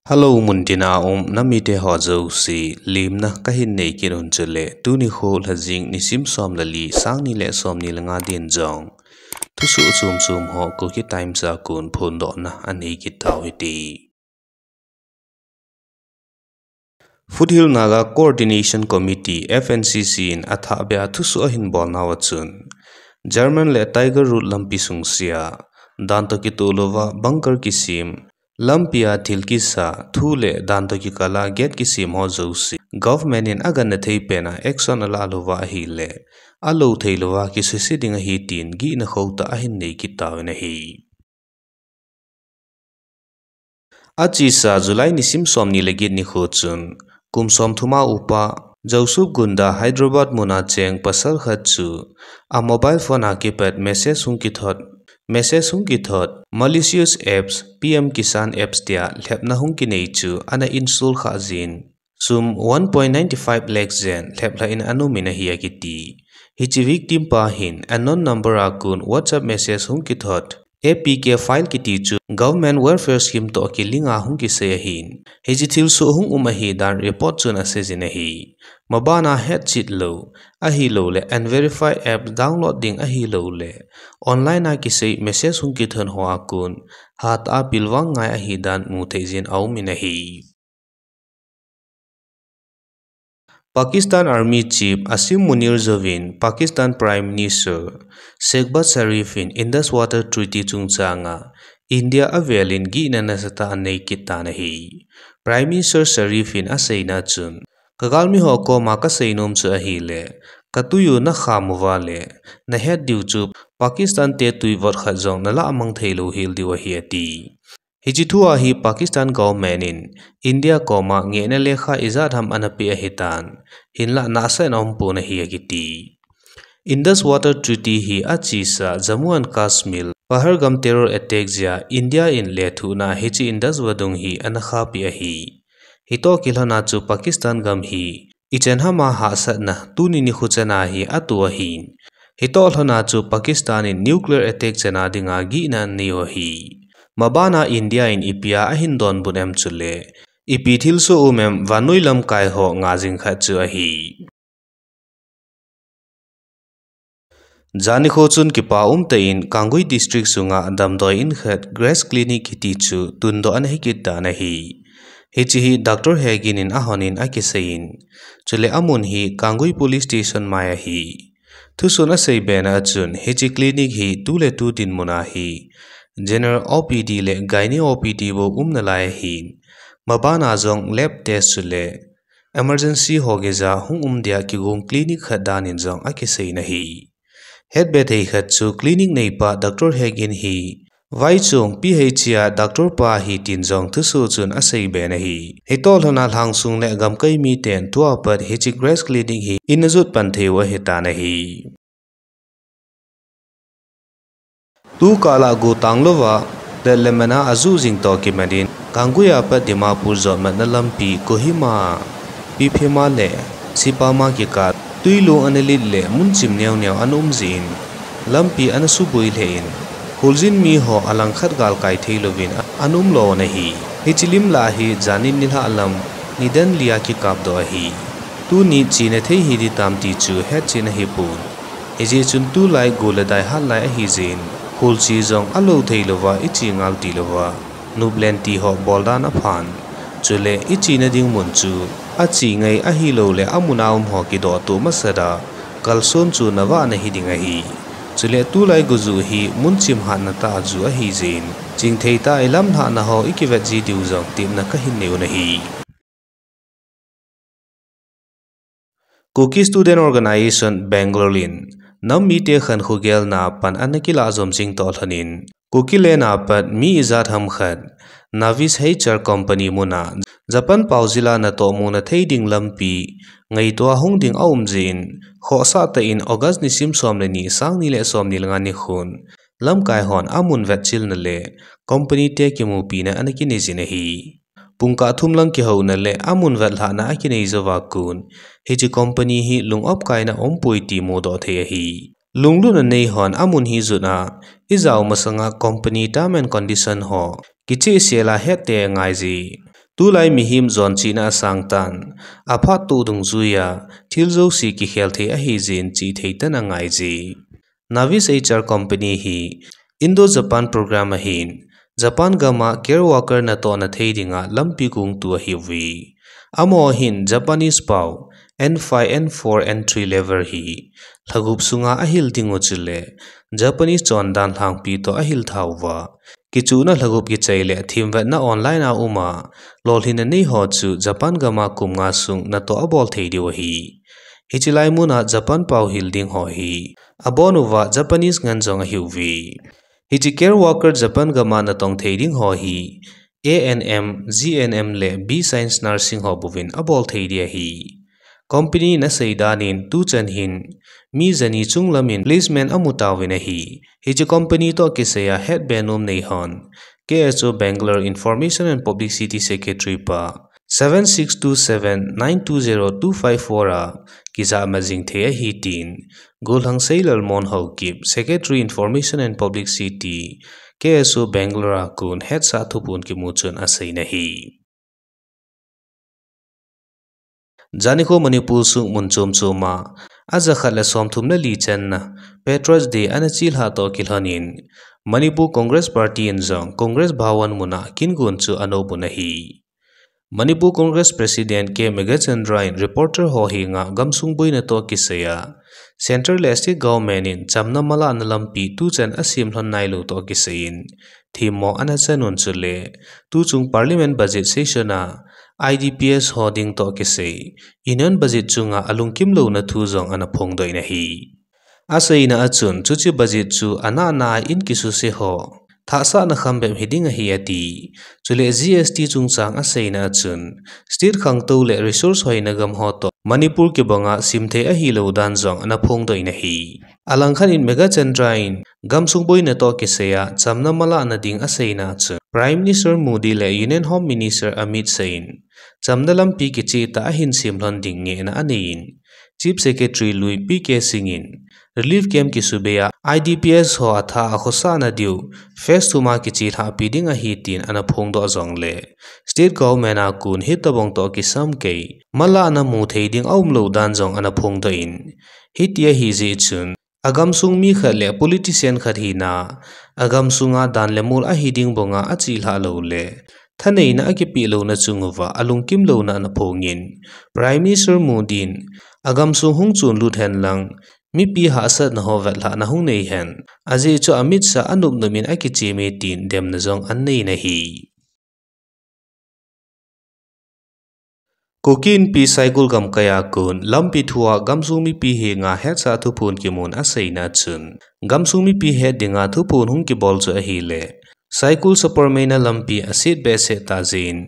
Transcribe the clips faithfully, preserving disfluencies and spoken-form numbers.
Hello, muntina um namite ho jouse, lemna kahin nei kit un chule, tuni kho lhajing nisim som le li, sang ni le som ni le nga din jong thusoh chom chom ho Kuki Times a kon phondohna anei kit tau hite. Foothill Naga Coordination Committee, F N C C in athahbeh a thusoh ahin bolnau a chun, German le Tiger Road lampi sungse a, dan toh kitoh louva bunker kisem, lampi a thil kisa, thu le dan toh kikal a gate kisem ho jouse, government in agangthei pen a action alah louva ahile, alou thei louva kisuse ding ahi tin gihna khauhtah ahin nei kit tauvin ahi. Achesa July nisim som ni le get nikho chun, kum som thum a upa, Joseph Gunda Hyderabad mun a cheng pasal khat chu, a mobile phone a kipat message hung kithot, message hung kithot, malicious apps, P M Kisan apps tia lhepna hung kinei chu ana install khah jin, sum one point nine five lakh jen lhep lhah in ana um in ahi akiti. Hiche victim pa hin unknown number a kon WhatsApp message hung kithot, A P K file kiti chu Government Welfare Scheme toh kilink a hung kisei ahin, hiche thilsoh hung um ahi dan report chun aseijin ahi. Maban a hetchet lou, ahilouleh unverified app download ding ahilouleh online a kisei message hung kithot ho a kon, hatah a pilvang ngai ahi dan mu thei jin aum in ahi. Pakistan Army Chief Asim Munir jouvin Pakistan Prime Minister Shehbaz Sharif in Indus Water Treaty chungchang a India avel in gihna nasatah anei kit tan ahi. Prime Minister Sharif in aseina chun, ka galmi ho koma kasei nom chu ahile, ka tui u nakham uva le, nahet diu chu Pakistan te tui vot khat jong nalah mang thei lou hel diu ahi ati. Hiche thu a hi Pakistan government in India koma ngehna lekha ijat ham ana pe ahitan, hinlah nahsah in aum pon ahi akiti. Indus Water Treaty hi achesa Jammu and Kashmir, Pahalgam terror attack jeh a India in lethuhna hiche Indus vadung hi ana khahpi ahi. Hitoh kilhon a chu Pakistan gam hi ichan ham a hahsatna tuni nikho chan a hi ato ahin. Hitoh lhon a chu Pakistan in nuclear attack chan a dinga gihna anei u ahi. Maban a India in ipi a ahin donbut em chule, ipi thilsoh um em vannoi lamkai ho ngah jing khat chu ahi. Jan nikho chun kipa umtah in Kangui District sunga damdoi in khat Grace Clinic kiti chu tundoh ana hikit tan ahi. Hiche hi Doctor Hegin in ahon in akisei in, chule amun hi Kangui Police Station mai ahi. Thusoh in asei bena a chun, hiche clinic hi tuletu dinmun a hi General O P D le Gynae O P D bou umna lai ahin, maban a jong lab test chule emergency ho geija hung um dia kigong clinic khat dan in jong akisei in ahi. Hetbe thei khat chu clinic neipa Doctor Hegin hi Vaichong P H C a doctor pa ahi tin jong thusoh chun asei ben ahi. Hitoh lhon a lhangsung le gamkai miten tua pat hiche Grace Clinic hi in ajot pan thei u ahitan ahi. Tukal a go tanglouva, let le man a ajuh jing toh kimat in, Kangui a pat Dimapur jotmatna lampi Kohima, Piphema le Sipama kikah, tuilong ana lit le mun chim neo neo ana um jeh in, lampi ana suboi lheh in, kholjin mi ho alangkhat galkai thei louvin ana um lou un ahi. Hiche lim lah hi jan in nilhah lam, nidan li a kikapdoh ahi. Tuni chena thei hiding tam ti chu hetchen ahipon. Hijeh chun tulai go le dai hat lai ahi jeh in, kholche jong alou thei louva iche ngal ti louva, nop len ti ho bol dan aphan. Chule ichena ding mun chu ache ngai ahilouleh amun a um ho kidoh toh masat a, kalson chu navah nahi ding ahi. Chule tulai go juh hi mun chim hatna tah a juh ahi jeh in, chingthei tah a ilamlhahna ho ikivet ji diu jong tepna kahin nei u ahi. Kuki Student Organisation Bangalore in nam mite khankho gelna pan ana kilah jom jing toh lhon in, Kuki land a pat mi ijat ham khat, Navis H R Company mun a, Japan paojil a natoh muna thei ding lampi ngaito a hung ding aum jeh in, khohsah tah in August nisim som le ni, sang ni le som ni le nga nikhon, lamkai hon amun vetchilna le company te kimupina ana kinei jin ahi. Pungkah thum lang kihouna le amun vetlhahna akinei jouva kon, hiche company hi lung-op kaina aumpoi ti mudoh thei ahi. Lunglutna nei hon amun hi jot a, ijao masanga company term and condition ho kichehsel a het tei angai jeh, Tulai mihem jon chihna asang tan, aphat toh dungjuiya thil jouse kikhel thei ahi jeh in chihthei tah in angai ji. Navis H R Company hi Indo-Japan Program ahin, Japan gam'a care worker natohna thei dinga lampi gongtu ahiuve. Amaho hin Japanese pao N five, N four, N three level hi lhagup sunga ahil dingu chule Japanese chondan lhangpi toh ahil thauva, kichuhna lhagup kichai le themvetna online a um'a lolhinna neiho chu Japan gam'a kum nga sung natoh abol thei diu ahi. Hiche lai mun'a Japan pao hil dingho hi abonuva Japanese ngen jong ahiuve. Hiche care worker Japan gam'a natong thei dingho hi A N M, G N M le B Science Nursing ho bouvin abol thei ding ahi. Company in asei danin tuchan hin mi jani chunglam in placement amu tauvin ahi. Hiche company toh kisaiya hetbe nom neihon K S O Bangalore Information and Publicity Secretary pa seven six two seven nine two zero two five four a kijahmat jing thei ahi tin Golhang Seilalmon Haokip, Secretary Information and Publicity, K S O Bangalore a kon hetsah thuphon kimu chun aseina ahi. Janikho Manipur sung mun chom choma aja khat le somthum le li channa Patriots Day ana chelhah toh kilhonin Manipur Congress Party in jong Congress Bhawan mun'a kin gon chu anopun ahi. Manipur Congress President K Meghachandra in reporter ho henga gamsung boina toh kisaiya Central le State Government in chamna malahna lampi tuchan asem lhon nailou toh kisaiyin themmo ana chanun chule tuchung Parliament Budget Session a I D P S ho ding toh kisai Union Budget chunga alungkim louna thu jong ana phongdoh in ahi. Aseina a chun chuche budget chu anahna a in kisuse ho thahsahna kham bep hiding ahi ati. Chule G S T chungchang aseina a chun state khangtou le resource hoina gam ho toh Manipur kibanga simthei ahilou dan jong ana phongdoh in ahi. Alangkhat in Meghachandra in gamsung boina toh kisaiya chamna malahna ding aseina a chun Prime Minister Modi le Union Home Minister Amit Shah in chamna lampi kichehtah a ahin sem lhon ding ngehna aneiyin Chief Secretary lui P K Singh in relief camp kisubeiya I D P S ho atha a khosahna diu phase thum'a kichelhahpi ding ahi tin ana phongdoh jongle State Government a kon hitobang toh kisam kei malahna muthei ding aumlou dan jong ana phongdoh in, hiti ahi jeh chun agamsung mi khat le politician khat hina agamsunga dan le mol ahi ding banga achelhah loule thaneina akipeh louna chunguva alungkim louna ana phongin, Prime Minister Modi in agamsung hung chonlut henlang mipi hahsatna ho vetlhahna hung nei hen, ajeh chu Amit Shah anopnop in akichem e tin demna jong anei in ahi. Kuki Inpi Saikul gamkai a kon lampi thua gamsung mipi henga hetsah thuphon kimun aseina chun gamsung mipi het dinga thuphon hung kibol chu ahile Saikul Saparmeina lampi aset behseh tah jeh in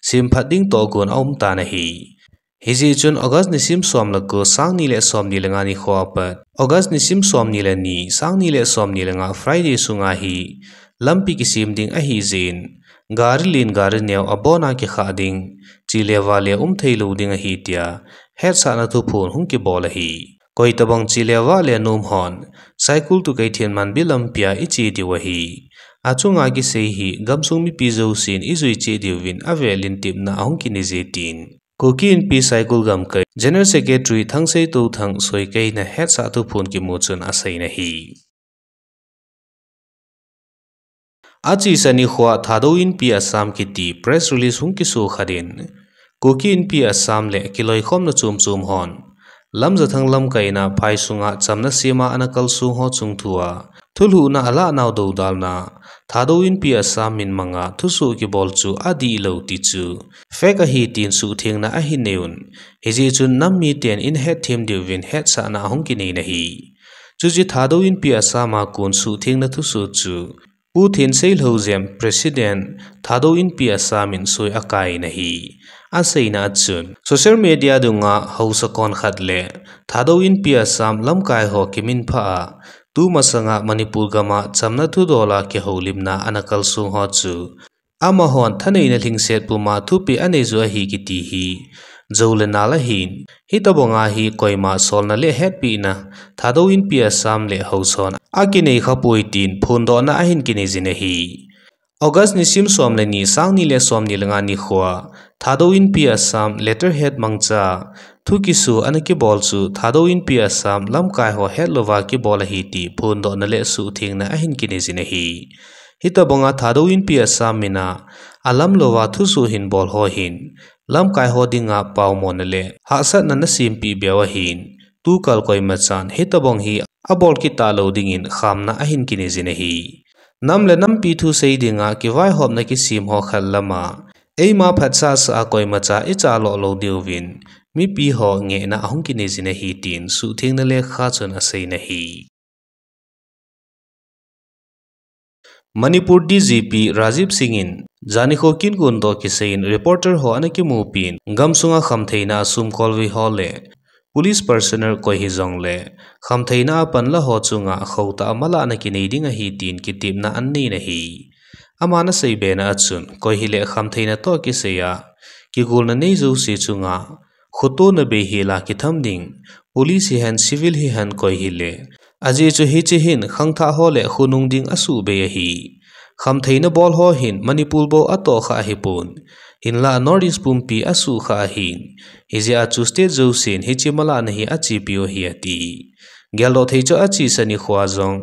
semphat ding tohgon aumtan ahi. Hijeh chun August nisim som le ko, sang ni le som ni le nga nikho apat August nisim som ni le ni, sang ni le som ni le nga Friday sunga hi lampi kisem ding ahijeh in gari len gari neo abona kikhah ding, chele vale umthei lou ding ahi tia hetsahna thuphon hung kibol ahi. Koitobang chele vale nom hon Saikul to Keithelmanbi lampia iche diu ahi. Achunga kisei hi gamsung mipi jousen ijui cheh diuvin avelin tepna ahung kinei je tin Kuki Inpi Saikul gamkai General Secretary Thangsei Touthang soikeina hetsah thuphon kimu chun aseina ahi. Achesa nikhoa Thadou Inpi Assam kiti press release hung kiso khat in Kuki Inpi Assam le kiloikhomna chomchom hon Lamjathang lamkaina phai sunga chamna sema ana kalsong ho chungthua thulhuhna alahnau doudalna Thadou Inpi Assam min manga thusoh kibol chu adihlou ti chu fake ahi tin suhthengna ahin neiyun, hijeh chun nam miten in hetthem diuvin hetsahna ahung kineina ahi. Chuche Thadou Inpi Assam a kon suhthengna thusoh chu Pu Thensei Lhoujam, President, Thadou Inpi Assam in soi akaiyin ahi. Aseina a chun social media dunga haosa kon khat le Thadou Inpi Assam lamkai ho kiminphah a tumasanga Manipur gama chamna thudola kihoulimna ana kalsong ho chu amahon thaneina lhingset puma thupeh anei ju ahi kiti hi jou le nal ahin, hitobanga hi koima solna le hetpehna Thadou Inpi Assam le haosa hon akinei khapoi tin phondohna ahin kineijin ahi. August nisim som le ni, sang ni le som ni le nga nikhoa Thadou Inpi Assam letterhead mangcha thu kisu ana kibol chu Thadou Inpi Assam lamkai ho hetlouva kibol ahi ti phondohna le suhthengna ahin kinei jin ahi. Hitabanga Thadou Inpi Assam mina alamlouva thusoh hin bol ho hin lamkai ho dinga paomona le hahsatna ana sempeh beu ahin, tukal koimachan hitabang hi abol kit talou dingin khamna ahin kinei jin ahi. Nam le nampi thusei dinga kivaihopna kisem ho khat lama eima phatsah sah a koimacha ichah loh lou diuvin mipi ho ngehna ahung kinei jin ahi tin suhthengna lekha chun aseiyin ahi. Manipur D G P Rajiv Singh in janikho kingon toh kisaiyin reporter ho ana kimupin gamsunga khamtheina a sumkolvei ho le police personnel koi hijongle khamtheina a panla ho chunga khohtah a malahna kinei ding ahi tin kitepna ananei in ahi. Aman aseibena a chun koi hile khamtheina toh kisaiya kigolna nei jouse chunga khotona beihela kitham ding, police hihen civil hihen koi hile, ajeh chu hiche hin khangthah ho le khonung ding asuhbei ahi. Khamtheina bol ho hin Manipur bou atohkha ahipon, hinla North East pumpi asuhkha ahin, hijeh a chu state jousen hiche malahna hi achepiu ahi ati. Geldoh thei chu achesa nikhoa jong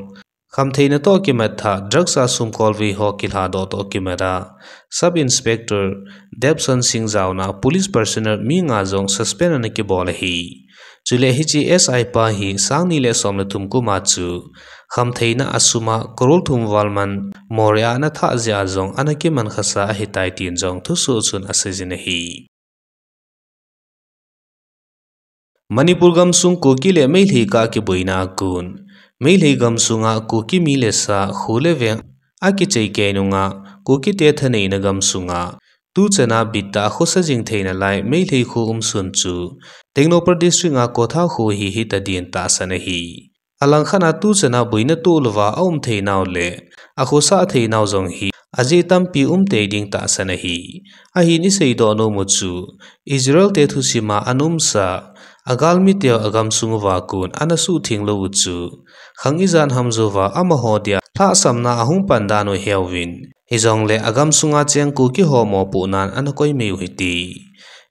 khamtheina toh kimat thah drugs a sumkolvei ho kilhadoh toh kimat a Sub Inspector Debson Singh jaona police personnel mi nga jong suspend ana kibol ahi. Chule hiche S I pa hi sang ni le som le thum kuma chu khamtheina a suma crore thum val man Moreh a ana thah jeh a jong ana kiman khasa ahitai tin jong thusoh chun aseijin ahi. Manipur gamsung Kuki le Meitei kah kiboina a kon, Meitei gamsunga Kuki mi le sa, kho le veng akichai kei nunga Kukite thaneina gamsunga tuchana bittah a khosa jing theina lai Meitei kho umsun chu Tengnoupal District a Kautha kho hi hitadin tahsan ahi. Alangkhat a tuchana boina toh louva aum theinau le akhosah theinau jong hi ajeh tampi umtei ding tahsan ahi. Ahin iseidoh nomu chu Israel te thusima ana umsa agalmiteu agamsung uva kon ana suhtheng lou u chu khang ijat ham jouva amaho dia lhahsamna ahung pan dan u heuvin, hijongle agamsunga cheng Kuki ho mopohnan ana koi mai u hite.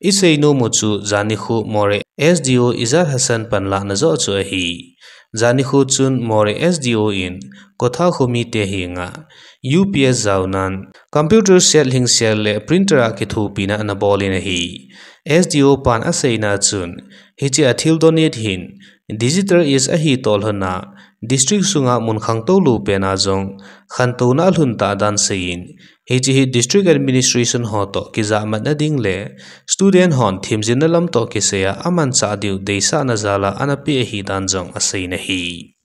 Isei nomu chu janikho Moreh S D O Ijaz Hassan panlahna joh chu ahi. Janikho chun Moreh S D O in Kautha kho mite henga U P S jaonan computer set lhingsel le printer a kithopina ana bolin ahi. S D O pan aseina chun hiche a thil donate hin digital age ahi toh lhona district sunga mun khangtou lou pena jong khantouna alhun tah dan seiyin, hiche hi district administration ho toh kijahmatna ding le student hon themjilna lam toh kisaiya amanchah diu deisahna jal a ana peh ahi dan jong aseina ahi.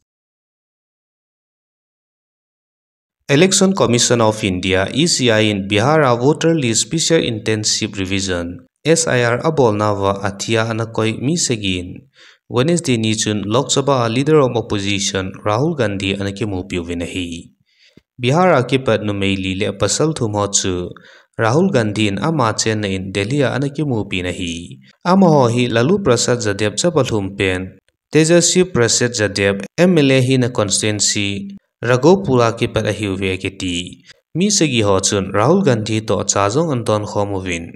Election Commission of India, E C I in Bihar a voter list special intensive revision, S I R abolnauva athia ana koi mi sagin Wednesday ni chun Lok Sabha a Leader of Opposition Rahul Gandhi ana kimupiuvin ahi. Bihar a kipat numei li le pasal thum ho chu Rahul Gandhi in ama chenna in Delhi a ana kimupin ahi. Amaho hi Lalu Prasad Yadav chapa lhum pen Tejashwi Prasad Yadav, M L A hina constituency Raghopur a kipat ahiuve akiti. Mi sagi ho chun Rahul Gandhi toh cha jong ana donkhom uvin,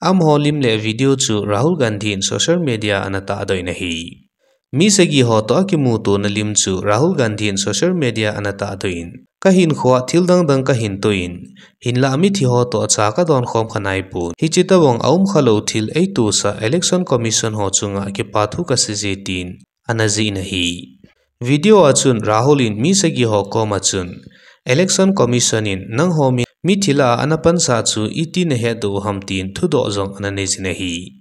amaho lim le video chu Rahul Gandhi in social media ana tahdoh in ahi. Mi sagi ho toh akimutona lim chu Rahul Gandhi in social media ana tahdoh in, kahinkhoa thil dang dang kahin toh in, hinlah mithi ho toh cha kadonkhom kha naipon, hiche tobang aumkha lou thil eitosah Election Commission ho chunga kipathu kaseije tin ana jih in ahi. Video a chun Rahul in mi sagi ho koma chun, Election Commission in nangho mi, mithi lah a ana pansah chu iti nahetdoh u ham tin thudoh jong ana neijin ahi.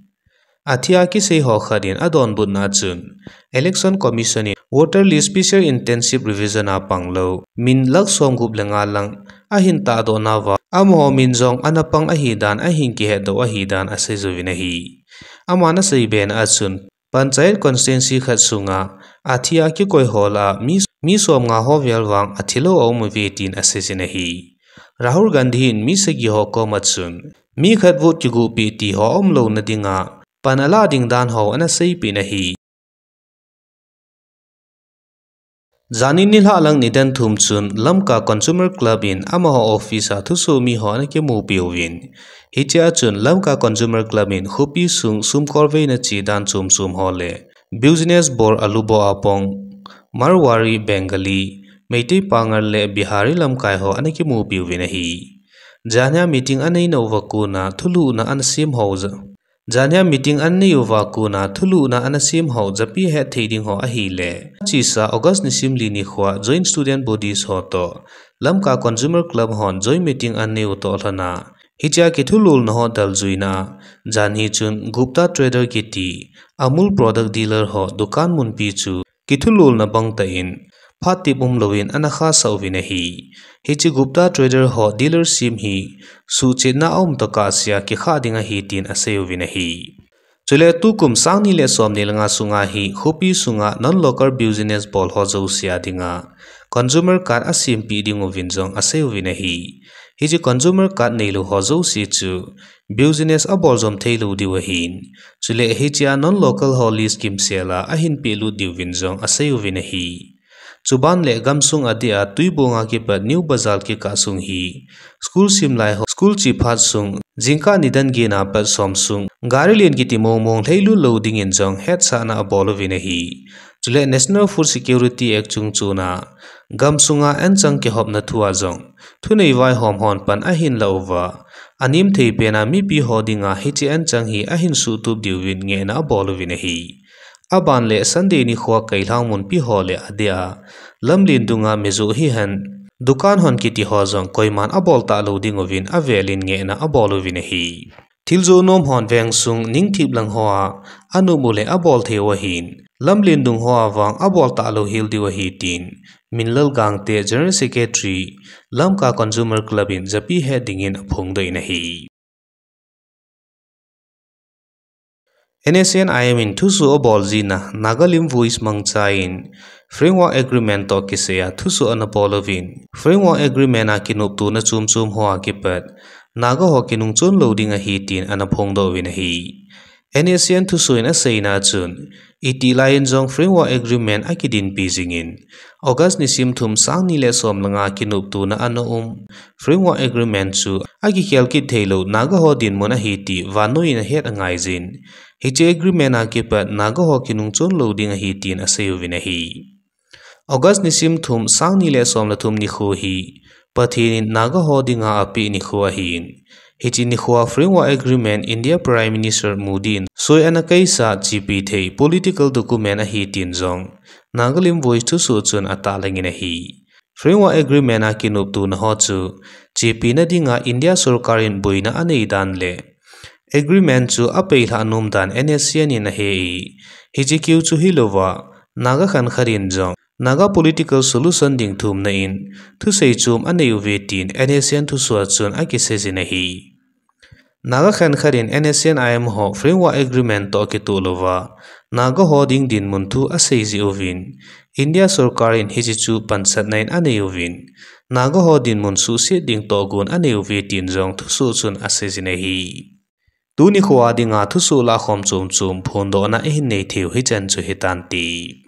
Athia kisei ho khat in adonbutna a chun, Election Commission in voter list special intensive revision a panglou min lakh somgup le nga lang ahin tahdoh nauva, amaho min jong ana pang ahidan ahin kihetdoh u ahidan aseijouvin ahi. Aman aseibe na a chun, Panchayat constituency khat sunga athia kikoi ho lah a mi, mi somnga ho vel vang athilou aum uve tin aseijin ahi. Rahul Gandhi in mi sagi ho koma chun, mi khat vote kigohpeh ti ho aumlouna dinga pan alah ding dan ho ana seipeh in ahi. Janhi nilhah lang nidan thum chun Lamka Consumer Club in amaho office a thusoh mi ho ana kimupi uvin. Hichea chun Lamka Consumer Club in khopi sung sum kolveina chedan chom chom ho le business bol alubo apong, Marwari, Bengali, Meitei Pangal le Bihari lamkai ho ana kimupi uvin ahi. Janhia meeting anei nauva kona thulhuhna ana sem ho ja Janhia meeting anei uva kona thulhuhna ana sem ho japi hetthei ding ho ahile, chesa August nisim li nikhoa Joint Student Bodies ho toh Lamka Consumer Club hon joint meeting anei u toh lhona, hichea kithulhulna ho daljuina, janhi chun Gupta Trader kiti Amul product dealer ho dukan munpi chu kithulhulna bangtah in phat tep umlouvin ana khahsah uvin ahi. Hiche Gupta Trader ho dealership hi suhchetna aum tokah sea kikhah ding ahi tin asei uvin ahi. Chule tukum sang ni le som ni le nga sunga hi khopi sunga non-local business bol ho jouse a dinga consumer card asempeh ding uvin jong asei uvin ahi. Hiche consumer card neilou ho jouse chu business abol jom theilou diu ahin, chule hichea non-local ho list kimsela ahin pehlut diuvin jong asei uvin ahi. Chuban le gamsung adeh a Tuibong a kipat New Bazar kikah sung hi school simlai ho school che phat sung jingkah nidan gena pat som sung gari len kiti mongmong lhailut lou dingin jong hetsahna abol uvin ahi. Chule National Food Security Act chungchona gamsunga anchang kihopna thua jong thunei vaihom hon pan ahin lah uva, anem thei pena mipi ho dinga hiche anchang hi ahin suhtup diuvin ngehna abol uvin ahi. Aban le Sunday nikhoa kailhang munpi ho le adeh a lamlen dunga mijoh hihen dukan hon kiti ho jong koiman abol talou ding uvin avelin ngehna abol uvin ahi. Thil joh nom hon vengsung ningthip lang hoa anop u le abol thei u ahin, lamlen dung hoa vang abol talou hel diu ahi tin Minlal Gangte, General Secretary, Lamka Consumer Club in japi het dingin aphongdoh in ahi. N S C N I M in thusoh abol jina Nagalim Voice mangcha in Framework Agreement toh kisaiya thusoh ana bol uvin, Framework Agreement a kinoptona chomchom hoa kipat Naga ho kinungchon lou ding ahi tin ana phongdoh uvin ahi. N S C N thusoh in aseina chun, itih laiyin jong Framework Agreement akidinpi jingin, August nisim thum sang ni le som le nga kinoptona ana um Framework Agreement chu akikhel kit theilou Naga ho dinmun ahi ti vannoi in ahet angaijin, hiche agreement a kipat Naga ho kinungchon lou ding ahi tin asei uvin ahi. August nisim thum sang ni le som le thum nikho hi Pathen in Naga ho dinga apeh nikho ahin, hiche nikhoa Framework Agreement India Prime Minister Modi in soi ana kaisah chepi thei political document ahi tin jong Nagalim Voice thusoh chun atahlangin ahi. Framework Agreement a kinoptona ho chu chepina dinga India sorkar in boina anei dan le agreement chu apeilhah nom dan N S C N in ahe e, hiche keu chu hilouva Naga khankhat in jong Naga political solution ding thumna in thusei chom anei uve tin N S C N thusoh a chun akiseijin ahi. Naga khankhat in N S C N I M ho Framework Agreement toh kitoh louva Naga ho ding dinmun thu asei jeh uvin, India sorkar in hiche chu pansatna in anei uvin, Naga ho dinmun suhset ding tohgon anei uve tin jong thusoh chun aseijin ahi. Tuni khoa dinga thusoh lahkhom chomchom phondohna ihin nei theiu hichan chu hitante.